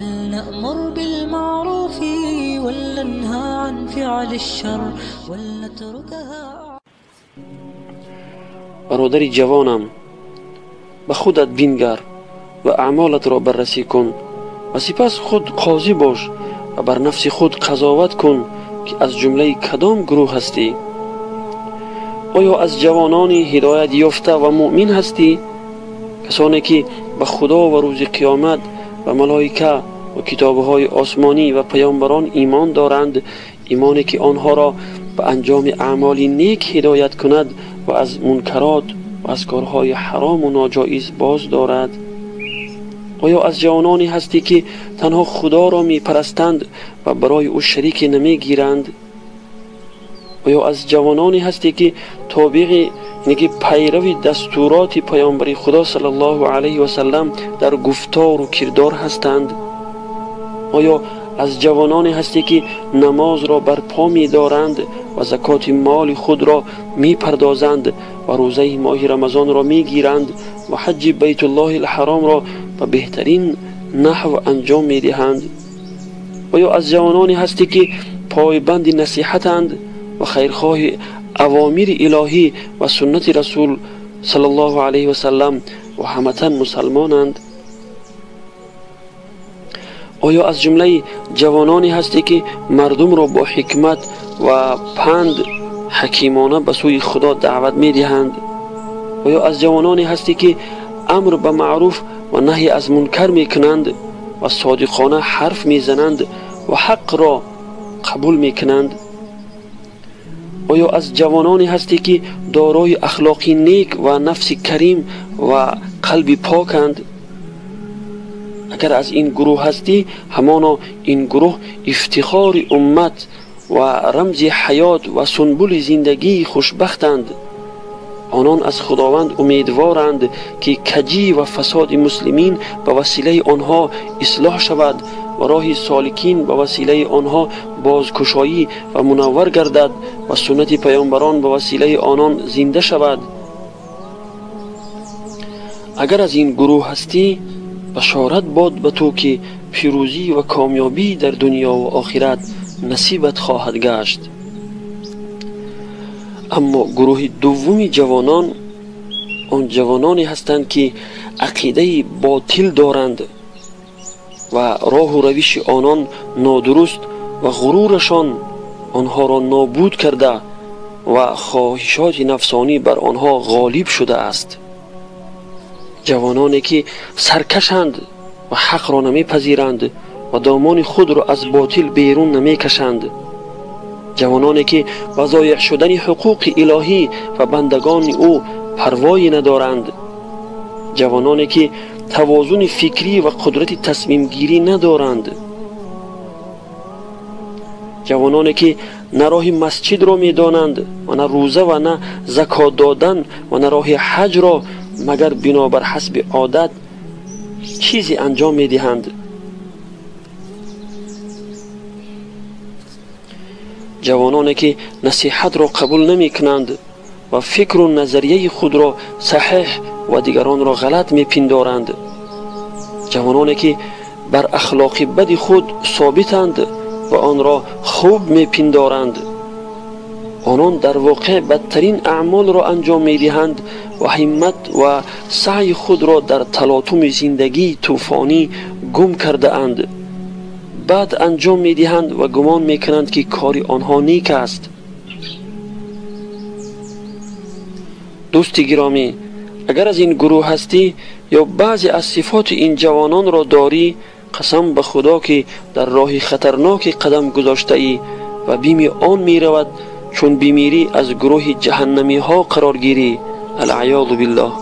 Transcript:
ولنأمر بالمعروف ولننهى عن فعل الشر ولنتركها. Бародари ҷавонам, ба худат бингар ва аъмолатро баррасӣ кун ва сипас худ қозӣ бош ва бар нафси худ қазоват кун, ки аз ҷумлаи кадом гурӯҳ ҳастӣ. Оё аз ҷавонони ҳидоят ёфта ва муъмин ҳастӣ, касоне ки ба Худо ва рӯзи қиёмат ва малоика ва китобҳои осмонӣ ва паёмбарон имон доранд, имоне ки онҳоро ба анҷоми аъмоли нек ҳидоят кунад ва аз мункарот ва аз корҳои ҳарому ноҷоиз боз дорад? Оё аз ҷавононе ҳастӣ, ки танҳо Худоро мепарастанд ва барои ӯ шарике намегиранд? Оё аз ҷавононе ҳастӣ, ки тобеи, яъне ки пайрави дастуроти паёмбари Худо саллаллоҳу алайҳи васаллам дар гуфтору кирдор ҳастанд? Оё аз ҷавононе ҳастӣ, ки намозро бар по медоранд ва закоти моли худро мепардозанд ва рӯзаи моҳи Рамазонро мегиранд ва ҳаҷҷи Байтуллоҳи алҳаромро ба беҳтарин наҳв анҷом медиҳанд? Оё аз ҷавононе ҳастӣ, ки пойбанди насиҳатанд ва хайрхоҳи авомири илоҳӣ ва суннати расул саллаллоҳу алайҳи васаллам ва ҳаматан мусалмонанд? Оё аз ҷумлаи ҷавононе ҳастӣ, ки мардумро бо ҳикмат ва панд ҳакимона ба сӯи Худо даъват медиҳанд? Оё аз ҷавононе ҳастӣ, ки амр ба маъруф ва наҳй аз мункар мекунанд ва содиқона ҳарф мезананд ва ҳақро қабул мекунанд? Оё аз ҷавононе ҳастӣ, ки дорои ахлоқи нек ва нафси карим ва қалби поканд? Агар аз ин гурӯҳ ҳастӣ, ҳамоно ин гурӯҳ ифтихори уммат ва рамзи ҳаёт ва сунбули зиндагии хушбахтанд. Онон аз Худованд умедворанд, ки каҷӣ ва фасоди муслимин ба василаи онҳо ислоҳ шавад ва роҳи соликин ба василаи онҳо бозкушоӣ ва мунаввар гардад ва суннати паёмбарон ба василаи онон зинда шавад. Агар аз ин гурӯҳ ҳастӣ, башорат бод ба ту, ки пирӯзӣ ва комёбӣ дар дунё ва охират насибат хоҳад гашт. Аммо гурӯҳи дуввуми ҷавонон он ҷавононе ҳастанд, ки ақидаи ботил доранд ва роҳу равиши онон нодуруст ва ғурурашон онҳоро нобуд карда ва хоҳишоти нафсонӣ бар онҳо ғолиб шудааст. Ҷавононе ки саркашанд ва ҳақро намепазиранд ва домони худро аз ботил берун намекашанд. Ҷавононе ки ба зоеъ шудани ҳуқуқи илоҳӣ ва бандагони ӯ парвое надоранд. Ҷавононе ки тавозуни фикрӣ ва қудрати тасмимгирӣ надоранд. Ҷавононе ки на роҳи масҷидро медонанд ва на рӯза ва на закот додан ва на роҳи ҳаҷро, магар бинобар ҳасби одат чизе анҷом медиҳанд. Ҷавононе ки насиҳатро қабул намекунанд ва фикру назарияи худро саҳеҳ ва дигаронро ғалат мепиндоранд. Ҷавононе ки бар ахлоқи бади худ собитанд ва онро хуб мепиндоранд. Онон дар воқеъ бадтарин аъмолро анҷом медиҳанд ва ҳиммат ва саъйи худро дар талотуми зиндагии тӯфонӣ гум кардаанд. Бад анҷом медиҳанд ва гумон мекунанд, ки кори онҳо нек аст. Дӯсти гиромӣ, агар аз ин гурӯҳ ҳастӣ ё баъзе аз сифоти ин ҷавононро дорӣ, қасам ба Худо, ки дар роҳи хатарноке қадам гузоштаӣ ва бими он меравад, чун бимирӣ аз гурӯҳи ҷаҳаннамиҳо қарор гирӣ. Алъаёзу биллоҳ.